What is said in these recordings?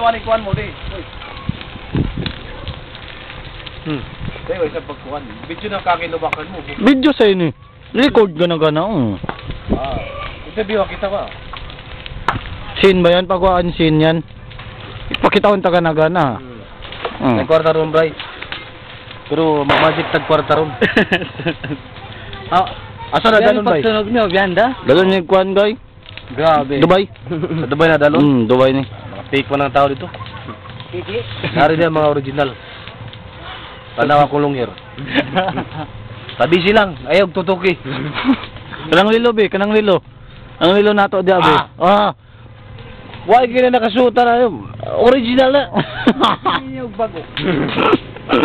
Dito ani kuan mo di. Tayo isa pagkuan. Video na kakinubakan mo. Video sa ini. Record ka na gana. Oh. Ah. Interview kita ba? Scene ba yan? Pagwaan scene yan. Ipakitaon ta ka na gana. Tag kwarta ron, bray. Pero mag-magic tag kwarta ron. Ah, asa na dalon, bay? Pagsunog niyo, biyanda. Dalon ni kuan guy. Grabe. Dubai. Sa Dubai na dalon. Dubai ni. Mga fake pa ng tao dito. Kiki. Nari din mga original. Tanaw akong lungher. Tabi silang, ayaw tutuki. Kanang lilo be, kanang lilo. Ang lilo nato di abe. Ah. Why kina nakasuta na yun? Original na. Yung bago.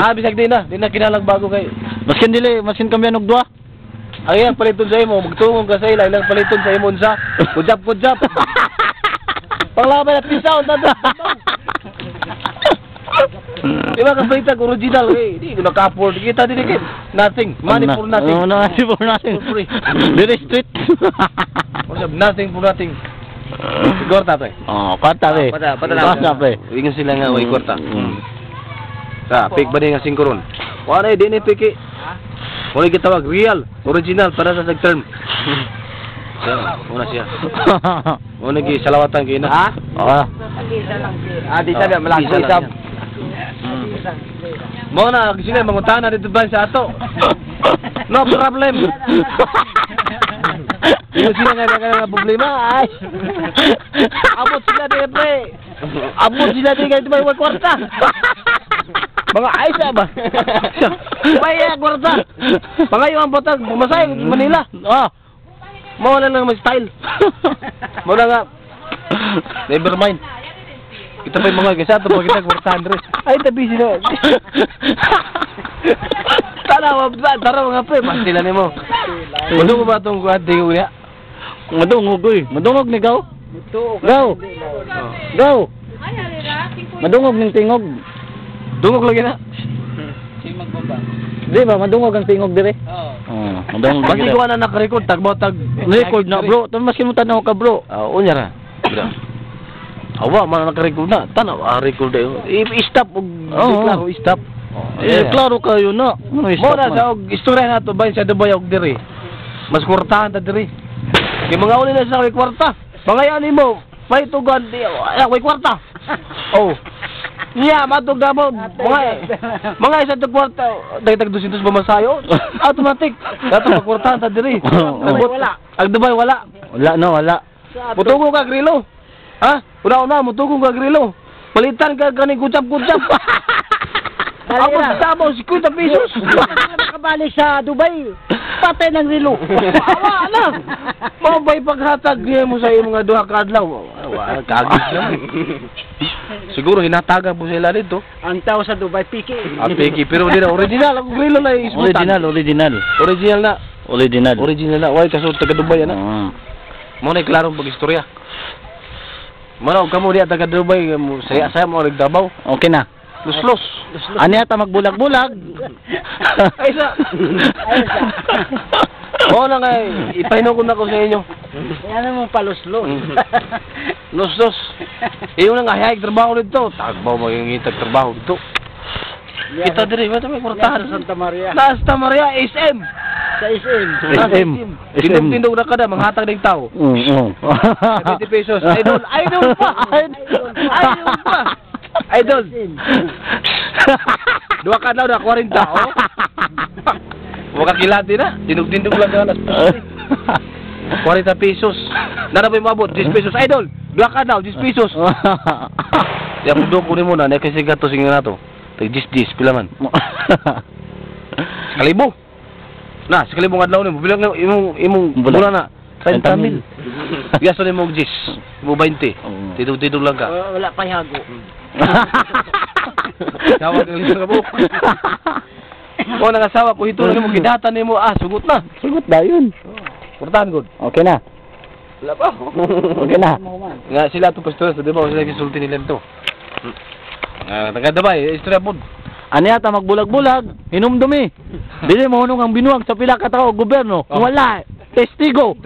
Ah, bisag di na. Di na kinalang bago kay. Maskin dili, maskin kami anog duha. Ang iyang paliton sa imo, magtungong ka sa ila, ilang paliton sa imo unsa? Kujap kujap. Panglabay at pisaw tanda. Di ba ka palitag original eh. Di ko naka-afford kita dili kay nothing. Money for nothing. Oh, nothing for nothing. For free. Dili street. Wala, nothing for nothing. Kwarta pre. Oh, kwarta be. Pata, pata na. Kwarta pre. Ingon sila nga way kwarta. Sa fake ba ni nga 5 ron? Wala eh, di ni piki. Wala gitawag real, original para sa term. Siya, una siya. Una gi salawatan kay na. Ha? Ah. Ah, di sabi, malaki Isa lang isab. yan. Mo na sila mangutana dito ba sa ato. No problem. Ingon sila nga nga problema ay. Abot sila di pre. Abot sila di kay may kwarta. Mga aysa ba? May kwarta. Pangayo ang botag, pumasay Manila. Ah. Mo na lang may style. Mo na nga. Never mind. Kita pa yung mga kasi ato pa kita kwartahan rin. Ay, tabi sila. Tara, tara mga pre, pastila nimo. Madungog ba itong kuwan di uya? Madungog oy. Madungog ni gaw. Gaw. Gaw. Madungog ning tingog. Dungog lagi na. Sino magbaba? Di ba madungog ang tingog dire? Oo. Oh, madungog. Basi ko na naka-record, tagbo tag. Record na bro. Tan maskin mo tanaw ka bro. Ah, unya ra. Bro. Awa man naka-record na. Tanaw, ah, record dayo. I-stop og Oo. klaro, i-stop. Eh, klaro kayo na. Ano, Mo stop na man. sa og istorya na to ba sa Dubai og diri. Mas kwartahan ta diri. Kay mga uli na sa way kwarta. Mga nimo, may tugan di ay way kwarta. Oh. Niya matug na mo mga isa tag kwarta dagdag 200 ba masayo? Automatic. Dato pagkwartahan ta diri. Oo. Wala. Ang Dubai wala. Wala no, wala. Mutugo ka grilo. Ha? Una-una mutugo ka grilo. Palitan ka ganing kutsap-kutsap. Abot sa Davao, 50 pesos. Nakabalik sa Dubai, patay ng rilo. Awa na. Mao ba'y paghatag niya mo sa imong mga duha ka adlaw? Wa kagis na. Siguro hinatagan po sila dito. Ang tao sa Dubai, piki. Ah, piki, pero di na original ang grilo na ismutan. Original, original. Original na. Original. Original na. Way kaso taga Dubai ana. Oo. Mo na klarong pag-istorya. Mano kamo diya taga Dubai, mo saya-saya mo nag Davao. Okay na. Luslos. Ano yata magbulag-bulag? Ay sa. Mo na kay ipahinugon na ko sa inyo. Yan mo paluslos. Luslos. Iyo na nga hayag trabaho dito. Tagbaw magingitag trabaho dito. Kita diri ba may kwartahan Sa Santa Maria. Na Santa Maria SM. Sa SM. SM. SM. Tindog-tindog na kada manghatag ng tao. Oo. 70 pesos. Idol, idol pa. Idol pa. Idol. Duha ka daw na 40 oh. Makakilati na. Tindog-tindog lang ka alas 40 pesos. Nara pa mabot 10 pesos. Idol, duha ka daw 10 pesos. Ya pudo ko nimo na kasi gato sige na to. Tag 10 10 pila man. Kalibo. Na, sa kalibong adlaw nimo bilang imong Bulan. bulan na 30 mil. Gasto nimo og 10, mo 20. Oo. Tidog-tidog lang ka. Wala pa hago. Tawag ng lima ka buok. O nangasawa ko hito nimo gidatan nimo ah sugot na. Sugot na yun. Kurtahan gud. Okay na. Wala pa. Okay na. Nga sila to pastor, di ba sila gisulti nila to. Ah, taga Dubai, istorya pod. Ano yata magbulag-bulag, hinumdumi. Dili mo hunong ang binuang sa pila ka tao gobyerno. Oh. Wala. Testigo.